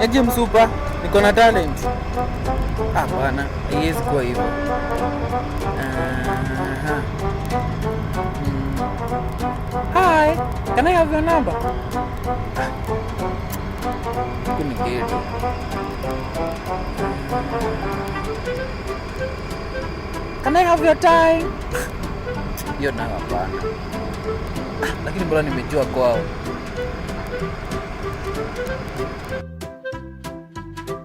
Aje msupa, niko na talent. Hapana, haiwezi kuwa hivyo. Aha. Hi, can I have your number? Ah. Huku ni ghetto. Can I have your time? Hiyo nayo hapana. Ah, lakini mbona nimejua kwao.